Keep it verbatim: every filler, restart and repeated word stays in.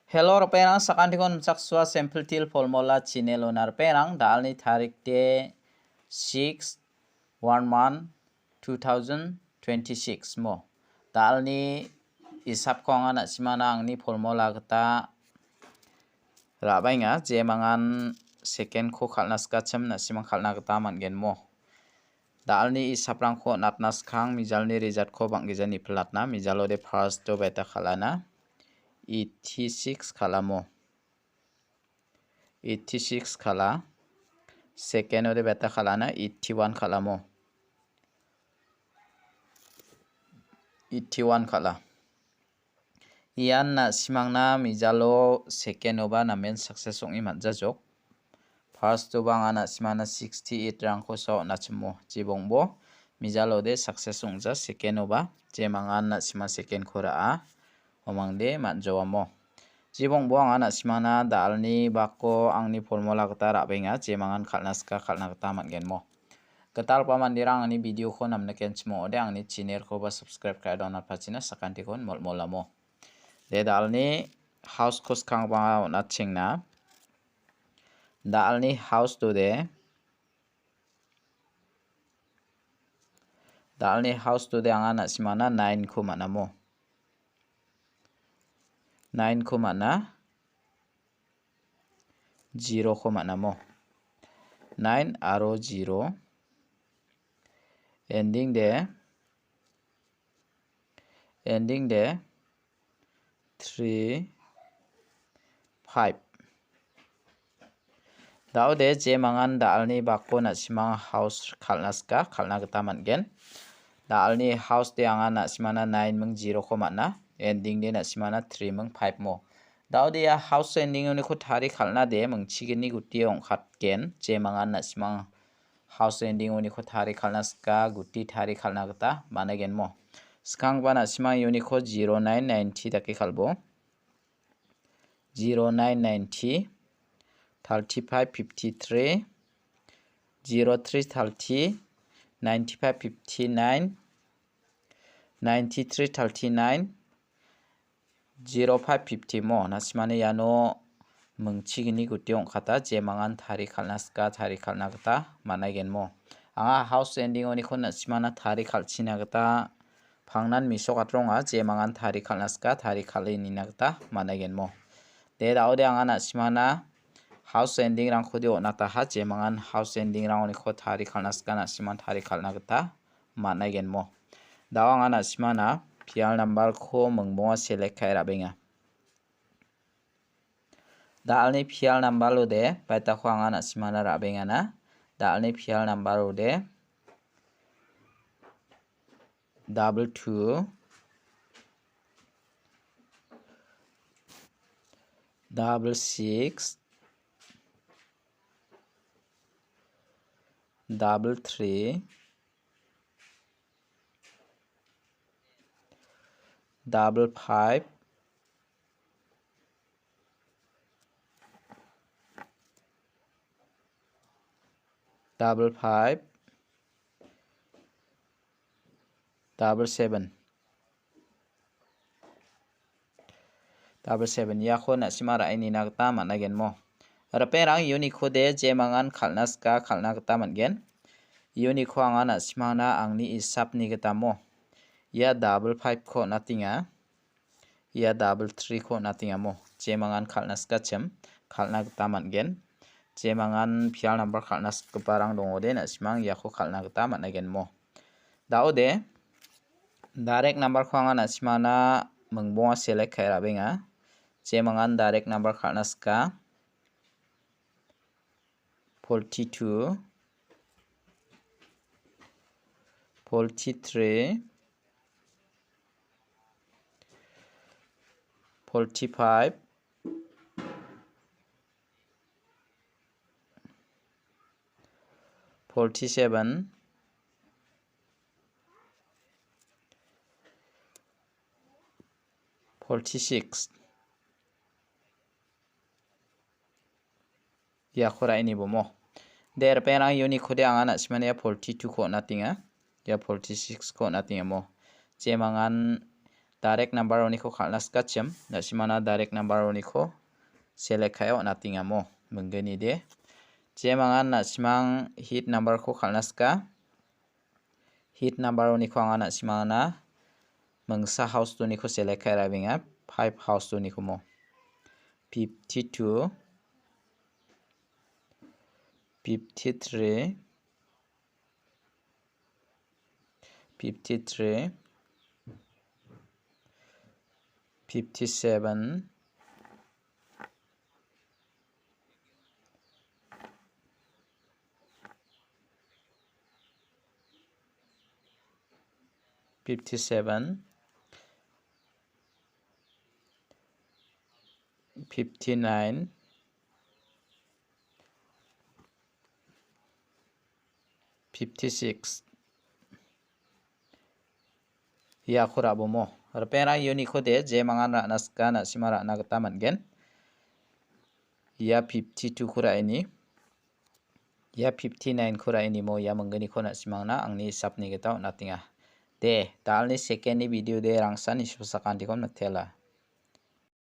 Hello, ripengrang, sakantikon nimchaksoa Simple Teer Formula channel-ona ripengrang, da·alni tarik de six, one month, two thousand twenty-six mo. Da·alni isapko anga na·simana angni formula gita ra·baenga, jemangan second-ko kal·na sikachim na·simang kal·na gita man·gen mo. Da·alni isaprangko on·atna skang mijalni result-ko bang·gija nipilatna, mijalode first-o beta kal·ana, eighty-six kal·amo. Eighty-six kal·a. Second-ode beta kal·ana, eighty-one kal·amo. Eighty-one kal·a. Ian na·simangna mijalo second-oba namen success ong·e man·jajok. First-oba anga na·simana sixty-eight-rangko so on·achimo. Jibongbo mijalode success ong·ja second-oba. Jemangan na·sima second-ko ra·a. Omangde man·jawamo. Jibongbo anga na·simana da·alni bako angni formula gita ra·benga, jemangan kal·na sika kal·na gita man·genmo. Gitalgipa manderang angni video-ko namnikenchim ong·ode angni channel-koba subscribe ka·e donatpachina sakantikon molmolamo. De da·alni house-ko skanggipa on·atchengna. Da·alni house-tode. Da·alni house-tode anga na·simana nine-ko man·amo. Nine-ko man·a. Zero-ko man·amo. Nine aro zero. Ending de. Ending de three, five. Da·ode jemangan da·alni bako na·simang house kal·na sika, kal·na gita man·gen. Da·alni house de anga na·simana nine ming zero-ko man·a, ending de na·simana three ming five mo. Da·ode ia house ending-oniko tari kal·na de mingchigini guti ong·katgen, jemangan na·simang house ending-oniko tari kal·na sika, guti tari kal·na gita man·agenmo. Skanggipa na·simang uniko zero nine ninety dake kal·bo. Zero nine ninety, thirty-five fifty-three, zero three thirty, ninety-five fifty-nine, ninety-three thirty-nine, zero five fifty mo. Na·simani iano mingchigini guti ong·kata, jemangan tari kal·na sika, tari kal·na gita man·agenmo. Anga house ending-oniko na·simana tari kal·china gita pangnan mesokatronga, jemangan tari kal·na sika, tari kal·e nina gita man·agenmo. De da·ode anga na·simana house ending-rangkode on·ataha, jemangan house ending-rangoniko tari kal·na sika, na·siman tari kal·na gita man·agenmo. Da·o anga na·simana pial number-ko mingbonga select ka·e ra·benga. Da·alni pial number-ode, baitako anga na·simana ra·bengana. Da·alni pial number-ode, double two, double six, double three, double five, double five, double seven. Double seven, iako na·sima ra·e nina gita man·agenmo. Ripengrang uniko de jemangan kal·na sika kal·na gita man·gen. Uniko anga na·simana angni isapni gitamo. Ia double five-ko on·atenga. Ia double three-ko on·atengamo. Jemangan kal·na sikachim, kal·na gita man·gen. Jemangan pial number kal·na sikgiparang dongode, na·simang iako kal·na gita man·agenmo. Da·ode, direct number-ko anga na·simana mingbonga select ka·e ra·benga. Jemangan direct number kal·na sika. Forty-two, forty-three, forty-five, forty-seven, forty-six. Iako ra·e nibomo. De, ripengrang uniko de anga na·simani ia forty-two-ko on·atenga. Ia forty-six-ko on·atengamo. Jemangan Direct number oniko kal·na sikachim, na·simana direct number oniko select kae on·atenga mo, minggnide. Jemangan na·simang hit number ko kal·na sika. Hit number oniko anga na·simangna mingsa house two niko select kae rabenga, five house two niko mo. Fifty-two, fifty-three, fifty-three, fifty-seven, fifty-seven, fifty-nine, fifty-six. Iako ra·bomo. Ripengrang uniko de, jemangan ra·na sika, na·sima ra·na gita man·gen. Ia fifty-two ko ra·eni. Ia fifty-nine ko ra·eni mo, ia minggniko na·simangna angni hisapni gita on·atenga. De, dalni second ni video de rangsan isipsakantiko mitela.